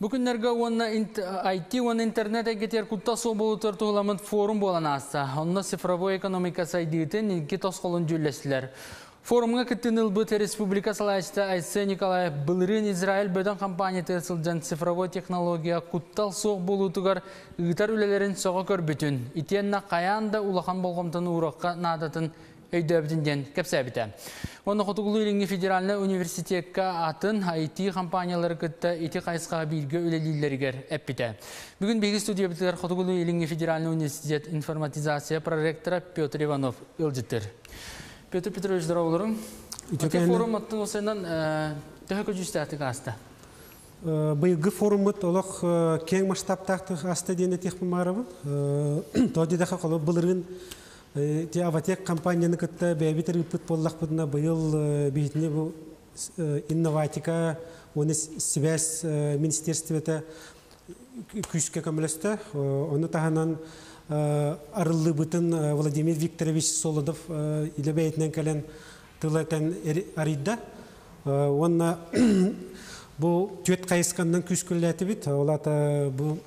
Бу күннэргэ уонна IT уонна интернет эйгэтигэр куттал суох буолуутугар туһуламмыт форум буолан ааста. Онно цифровой экономика сайдыытын икки тосхолун дьүүллэстилэр. Форумҥа кыттыыны ылбыт республика салайааччыта Айсен Николаев былырыын Израиль бөдөҥ компаниятыгар сылдьан цифровой технология куттал суох буолуутугар ыытар үлэлэрин сөҕө көрбүтүн, итиэннэ хайаан да улахан болҕомтону ууруохха наадатын өйдөөбүтүн диэн кэпсээбитэ. Уонна Хотугулуу-Илиҥҥи федеральнай университекка атын IT компаниялары кытта ити хайысхаҕа бииргэ үлэлииллэригэр эппитэ. Бүгүн биһиги студиябытыгар Хотугулуу-Илиҥҥи федеральнай университет информатизация проректора Петр Иванов ыалдьыттыр. Петр Петрович, здороволоруҥ. Ити форум оттон осенан төһө көдьүүстээхтик ааста? Быйылгы форуммут олох киэҥ масштабтаахтык ааста диэн этиэхпин баҕарабын. Тоҕо диэтэххэ, холобур, былырыын Ти Аватек компанияны кытта бэйэбит ырыыппыт буоллахпытына, быйыл биһитини бу инноватика уонна сибээс министерствета күүскэ көмөлөстө. Ону таһынан арыллыбытын Владимир Викторович Солодов илэ бэйэтинэн кэлэн тыл этэн арыйда. Уонна бу түөрт хайысханнан күүскүллээтибит. Ол аата бу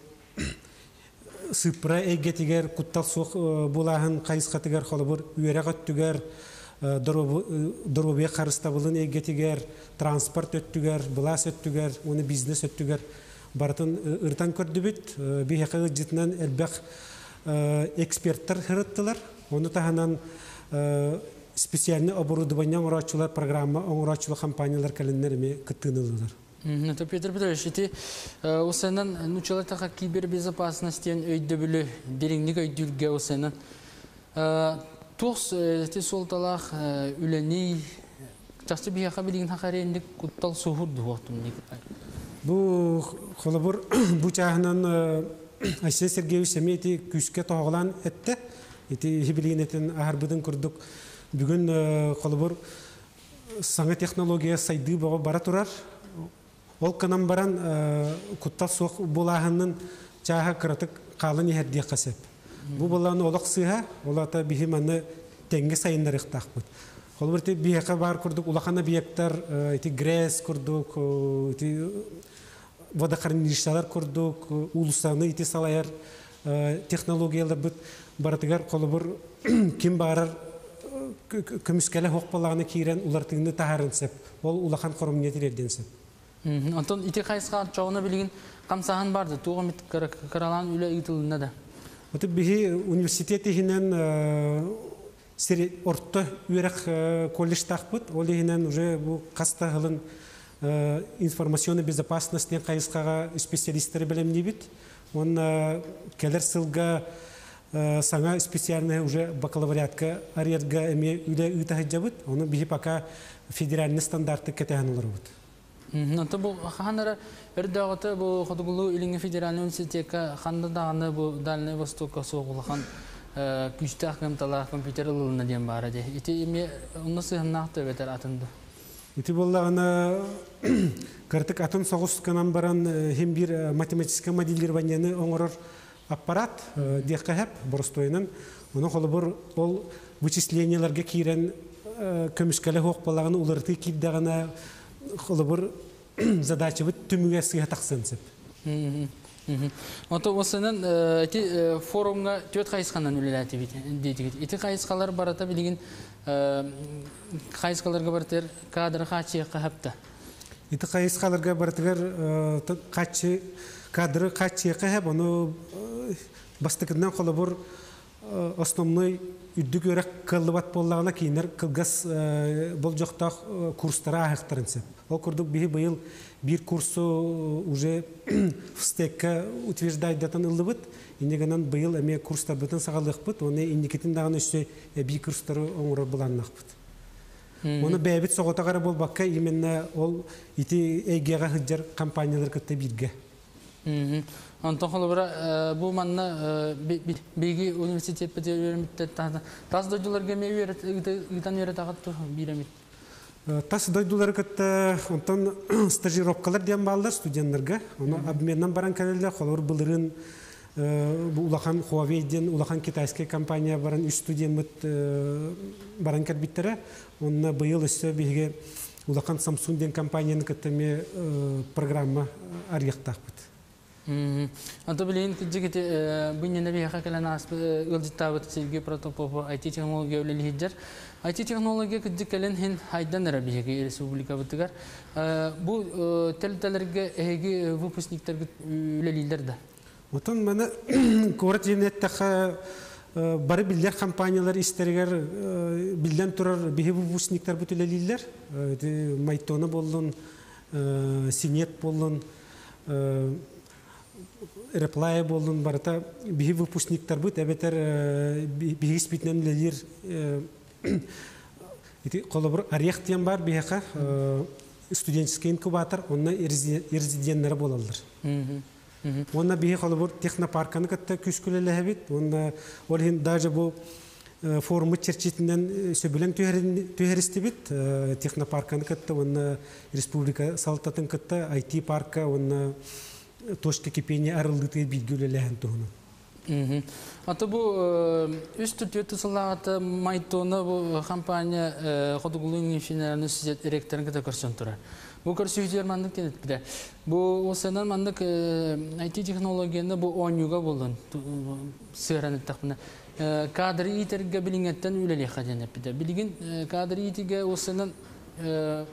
сыыппара эйгэтигэр куттал суох буолааһын хайысхатыгар холобур үөрэх өттүгэр доруобуйа харыстабылын эйгэтигэр транспорт өттүгэр былаас өттүгэр уонна бизнес өттүгэр барытын ырытан көрдүбүт. Биһиэхэ ыалдьытынан элбэх эксперттэр ырыттылар. Ону таһынан специальный оборудование оҥорооччулар, программа оҥорооччулар компаниялар кэлэннэр эмиэ кыттыыны ыллылар. Это Петр Петрович, ити усенан нучала таха кибербезопасность диэн өйдөбүлү дириҥник өйдүүргэ усенан туох ити суолталаах үлэни чахчы биһиэхэ билигин хахаренник куттал суһур дуһуохтум. Бу холобур бу чааһынан Айсен Сергеевич эмиэ ити күүскэ тоһоҕолоон этте. Ити иһи билигин аһарбытын курдук бүгүн холобур саҥа технология сайдыы бөҕө бара турар. Ол гынан баран куттал суох буолааһынын чааһа кыратык хаалан иһэр диэххэ сөп. Бу былаан олох сыыһа, ол аата биһи маны тэҥҥэ сайыннарыахтаахпыт. Холобур, ити биһиэхэ баар курдук улахан объектар, ити ГРЭС курдук, ити водохранилищалар курдук, уулуссаны ити салайар технологияларбыт барытыгар холобур ким баарар көмүскэлэ суох буоллаҕына киирэн уларытыыны таһааран сөп. Ол улахан хоромньу тириэрдиэн сөп. Онтон ити хайысха чоҕуна билигин хамсааһын барды, туох эмит кыралаан үлэ ыытылынна да? Вот биһи университет иһинэн сир орто үөрэх колледжтаахпыт. Ол иһинэн уже бу хаста сылын информационная безопасность диэн хайысхаҕа специалисттары бэлэмниибит. Уонна кэлэр сылга саҥа специальный уже бакалавриатка арыйарга эмиэ үлэ ыыта сылдьабыт. Ону биһи пока федеральный стандарты кэтэһэн олоробут. Онто бу хаһан эрэ өрдөөҕүтэ бу Хотугулуу Илиҥҥи федеральный университекка ханна даҕаны бу Дальнай Востокка суох улахан күүстээх кыамталаах компьютер ылылынна диэн баара дии. Ити эмиэ онно сыһыаннаах да эбэтэр атын да? Ити буоллаҕына кыртык атын соҕус гынан баран иһин биир математическое моделированиены оҥорор аппарат диэххэ сөп боростуойунан. Ону холобур ол вычислениеларга киирэн көмүскэлэ суох буоллаҕына уларытыы киирдэҕинэ холобур задачабыт түмүгэ сыыһа тахсыан сөп. Ото осынан ити форумҥа түөрт хайысханан үлэлээтибит диэтигит. Ити хайысхалар барыта билигин хайысхаларга барытыгар кадры хааччыйыахха хапта. Ити хайысхаларга барытыгар хааччы кадры хааччыйыахха хэп, ону бастакынан холобур основной үрдүк үөрэх кыаллыбат буоллаҕына кинилэр кылгас болдьохтоох курстары ааһыахтарын сөп. Ол курдук биһи быйыл биир курсу уже в стекка утверждайдатан ыллыбыт. Инньэ гынан быйыл эмиэ курстарбытын саҕалыахпыт уонна инникитин даҕаны өссө эбии курстары оҥорор былааннаахпыт. Оны бэйэбит соҕотох эрэ буолбакка именно ол ити эйгэҕэ сылдьар компаниялар кытта бииргэ. Онтон холобура бу манна биһиги университеппит үөрэммиттэр тас дойдуларга эмиэ ыытан үөрэтэҕит биир эмит? Тас дойдулары кытта онтон стажировкалар диэн бааллар студеннарга. Ону обменнан баран кэлэллэр. Холобур былырыын бу улахан Huawei диэн улахан китайскай компания баран үс студеммыт баран кэлбиттэрэ. Онно быйыл өссө биһиги улахан Samsung диэн компанияны кытта эмиэ программа арыйыахтаахпыт. Онто билигин кырдьык ити бу иннинэ биһиэхэ кэлэн ааспыт ыалдьыттаабыт Сергей Протопопов IT-технология үлэлиһиддэр. IT-технология кырдьык кэлэн иһин хайдан эрэ биһиги республикабытыгар. Бу тэрилтэлэргэ эһиги выпускниктаргыт үлэлииллэр да? Отон маны куорат эттэххэ бары биллэр компаниялар истэригэр биллэн турар биһи выпускниктарбыт үлэлииллэр. Майтона боллун, Синет боллун, Реплай боллун барыта биһи выпускниктарбыт эбэтэр биһи испитинэн үлэлиир. Ити холобур Орех диэн бар биһиэхэ студенческий инкубатор, онно резиденттері болалар. Онна биһи холобур технопарканы кытта күскүлэлэһэбит. Онна ол иһин даже бу форуму чэрчитинэн сөбүлэҥ түһэристибит технопарканы кытта уонна республика салалтатын кытта IT-парка уонна точка кипения арыллыытыгар бииргэ үлэлэһэн туһунан. Ата бу үс түөрт сыллааҕыта Майтона бу компания Хотугулуу федеральный университет ректорын кытта көрсөн турар. Бу көрсүһүүтүгэр маннык диэн эппитэ. Бу осынан маннык IT-технологияны бу оонньууга буллун сыаран эттэхпинэ кадры иитэргэ билиҥҥэттэн үлэлиэххэ диэн эппитэ. Билигин кадры иитигэ осынан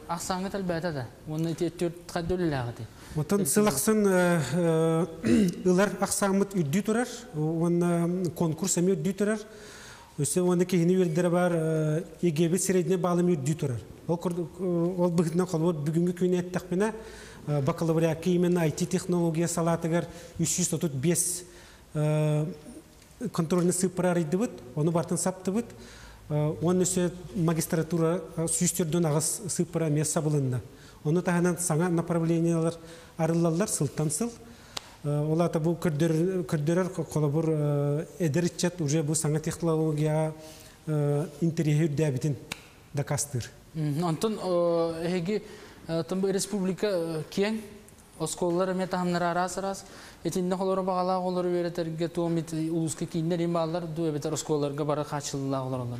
ахсааҥҥа тэлбээтэ да. Уонна ити төрт хадда үлэлээҕити. Отон сыл ахсын ылар ахсааммыт үрдүү турар, уонна конкурс эмиэ үрдүү турар. Өссө уонна киһини үөрдэрэ бар ЕГЭбит средний балым үрдүү турар. Ол ол быһыытынан холобур бүгүҥҥү күнү эттэхпинэ, бакалавриакка именно IT-технология салаатыгар 335 контрольный сыыппара арыйдыбыт, ону бартын саптыбыт. Уонна өссө магистратура 148 сыыппара эмиэ сабылынна. Ону таһынан саҥа направлениялар арыллаллар сылтан сыл. Ол аата бу көрдөрөр холобур эдэр ыччат уже бу саҥа технологияҕа интэриэһи үрдээбитин дакаастыыр. Онтон эһиги республика киэҥ оскуолалар эмиэ таһымнара араас-араас. Итиннэ холоро баҕалаах олору үөрэтэргэ туом улууска кииннэр им бааллар дуу эбэтэр оскуолаларга бары хааччыллаах олороллор?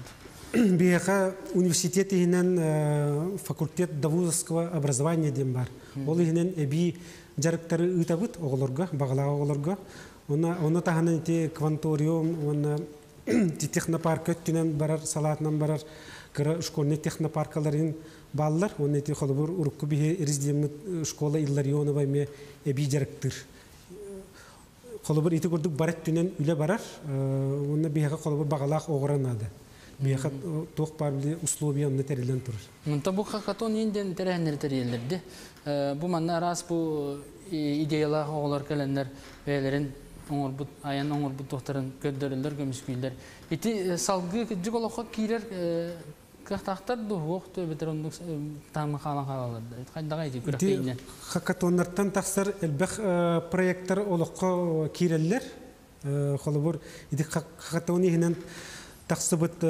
Биһиэхэ университет иһинэн факультет довузовского образования диэн бар. Ол иһинэн эбии дьарыктары ыытабыт оҕолорго, баҕалаах оҕолорго. Онно таһынан ити кванториум уонна технопарка өттүнэн барар, салаатынан барар кыра школьный технопаркаларын бааллар. Онно ити холобур урукку биһи резидеммит школа Илларионова эмиэ эбии дьарыктыыр. Холобур ити курдук бар өттүнэн үлэ барар. Онно биһиэхэ холобур баҕалаах оҕоро наада. Биһиэхэ туох баар условия онно тэриллэн турар. Онто бу хакатон инден тэрээһиннэри тэрийэллэрди. Бу манна араас бу идеялаах оҕолор кэлэннэр бэйэлэрин оҥорбут айан оҥорбут туохтарын көрдөрөллөр, көмүскүүллэр. Ити салгыы кырдьык олоххо киирэр кыахтаахтар дуу, суох дуу эбэтэр оннук таһымы хаалан хаалаллар да. Хайдаҕа ити күрэхтэһиинэн? Хакатоннартан тахсар элбэх проекттар олоххо киирэллэр. Холобур, ити хакатон иһинэн тахсыбыт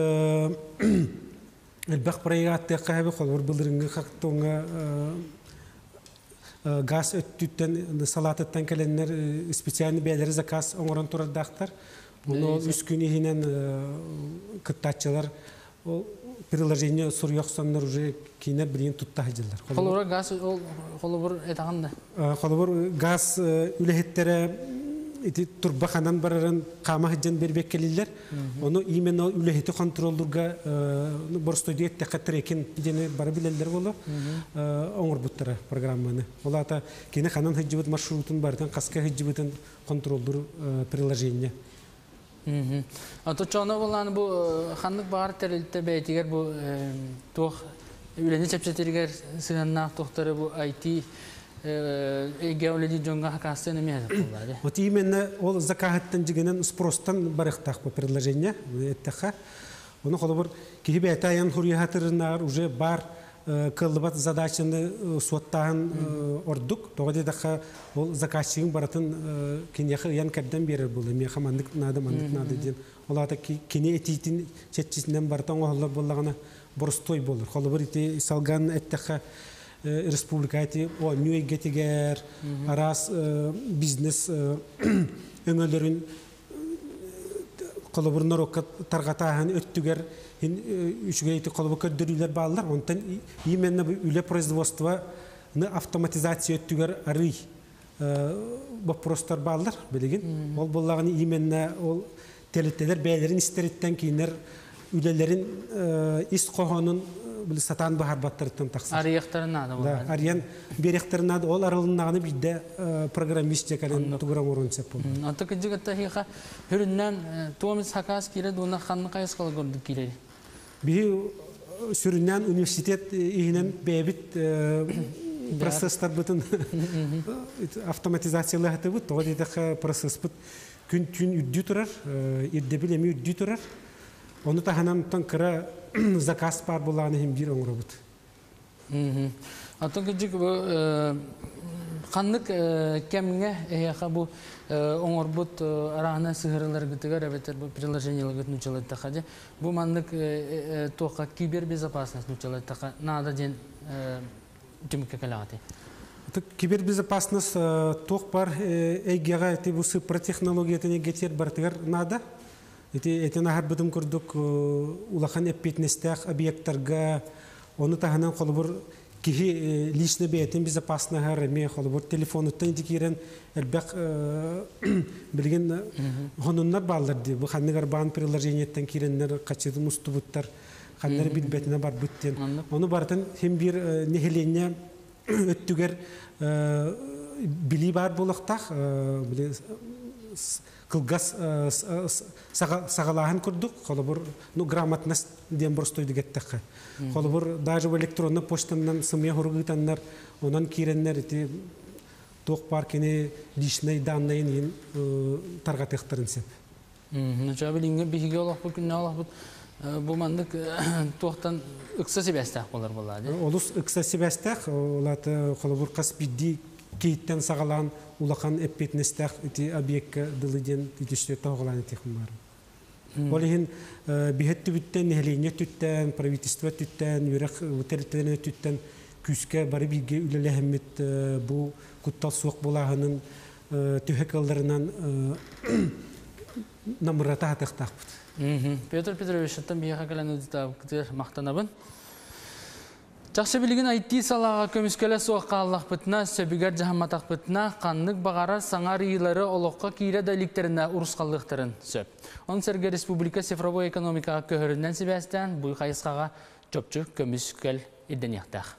элбэх проект аттыахха холобур былырыҥҥы хакатоҥҥа газ өттүттэн салаатыттан кэлэннэр специальный бэйэлэри заказ оҥорон турардаахтар. Ону үс күн иһинэн кыттааччылар приложение суруйохсоннор уже киинер билигин тутта сылдьаллар. Холобура газ ол холобур этаҕын да? Холобур газ үлэһиттэрэ ити турба ханан барарын хаама сылдьан бербеккелиллер. Ону именно үлэһити контроллурга боростойду эттэххэ трекинг диэни бары билэллэр боло оҥорбуттара программаны. Ол аата кини ханан сылдьыбыт маршрутун барытын хаска сылдьыбытын контроллур приложение. Ото чоно болан бу ханнык баар тэрилтэ бэйэтигэр бу туох үлэни чэпчэтиригэр сыһыаннаах туохтары бу IT эйгэ үлэлиир дьоҥҥо хакаастыан эмиэ буоллаа. Вот именно ол закаһыттан дьигинэн спростан барыахтаах бу предложение эттэххэ. Ону холобур киһи бэйэтэ айан хуруйаһатырынаар уже бар кыллыбат задачаны суоттааһын ордук. Тоҕо диэтэххэ ол заказчигын барытын киниэхэ ыйан кэрдэн биэрэр буолла. Миэхэ маннык наада, маннык наада диэн. Ол аата кини этиитин чэрчитинэн барыта оҥоһуллар буоллаҕына боростуой буолар. Холобур ити салган эттэххэ республика ити оонньуу эйгэтигэр араас бизнес өҥөлөрүн холобур норуокка тарҕатааһын өттүгэр үчүгэй ити холобур көрдөрүүлэр бааллар. Онтон именно үлэ производство автоматизация өттүгэр арый. Боппуруостар бааллар билигин. Ол буоллаҕына именно ол тэрилтэлэр бэйэлэрин истэриттэн кинилэр үлэлэрин ис хоһоонун сатаан баһарбаттарыттан тахсар. Арыйыахтарын наада. Да, арыйан биэриэхтэрин наада. Ол арылыннаҕына биирдэ программист кэлэн тугура оҥоруон сөп буолар. Онто кырдьык эһиэхэ сүрүннээн туомис хакаас киирэ дуона ханна хайысхала көрдүк киирэр? Биһи сүрүннээн университет иһинэн бэйэбит процесстарбытын автоматизациялаһытыбыт. Тоҕо диэтэххэ процесспыт күн-түүн үрдүү турар, ирдэбил эмиэ үрдүү турар. Ону таһынан кыра заказ баар буоллаҕына иһин биир оҥоробут. Оттон кырдьык бу ханнык кэмҥэ эһиэхэ бу оҥорбут араана сыһырыларгытыгар эбэтэр бу приложениеларгыт нууччалаттаха дьэ бу маннык туохха кибербезопасность нууччалаттаха наада диэн түмүккэ кэлэҕитий? Кибербезопасность туох бар эйгэҕэ ити бу сыыппара технологиятын эйгэтигэр барытыгар наада. Ити этин аһарбытым курдук улахан эппиэтинэстээх объекттарга, ону таһынан холобур киһи лично бэйэтин безопасноһар эмиэ холобур телефонуттан ити киирэн элбэх билигин хонуннар бааллар дии. Бу ханнык арбаан приложениеттан киирэннэр хаччытын устубуттар, ханнары билбэтинэ барбыт диэн. Ону барытын хим биир нэһилиэнньэ өттүгэр билии баар буолуохтаах. Кылгас саҕалааһын курдук, холобур, ну, грамотность диэн боростуойдук эттэххэ. Холобур, даже электронный почтаннан сымыйа хуругытаннар, онон киирэннэр ити туох бар кини личный данныйын иин тарҕатыахтарын сөп. Нача билиҥҥи биһиги олохпут күннэ олохпут бу маннык туохтан ыкса сибээстээх болар буолаа дии. Олус ыкса сибээстээх, олата холобур хас биирдии кииттэн саҕалаан улахан эппиэтинэстээх ити объекка дылы диэн үтүстүө тоҕолаан этиэхим баар. Ол иһин биһэт түбүттэн, нэһилиэнньэ түттэн, правительство түттэн, үөрэх тэрилтэлэрин түттэн күүскэ бары бииргэ үлэлэһэммит бу куттал суох булааһынын төһө кылларынан намырата хатыахтаахпыт. Петр Петрович, оттон биһиэхэ кэлэн ыытытаабыккытыгар махтанабын. Чахчы билигин IT салааҕа көмүскэлэ суох хааллахпытына, сөбүгэр дьаһамматахпытына, ханнык баҕарар саҥа арыйыылары олоххо киирэ да иликтэринэ урусхаллыахтарын сөп. Ону сэргэ республика цифровой экономикаҕа көһөрүнэн сибээстээн, бу хайысхаҕа чопчу көмүскэл ирдэниэхтээх.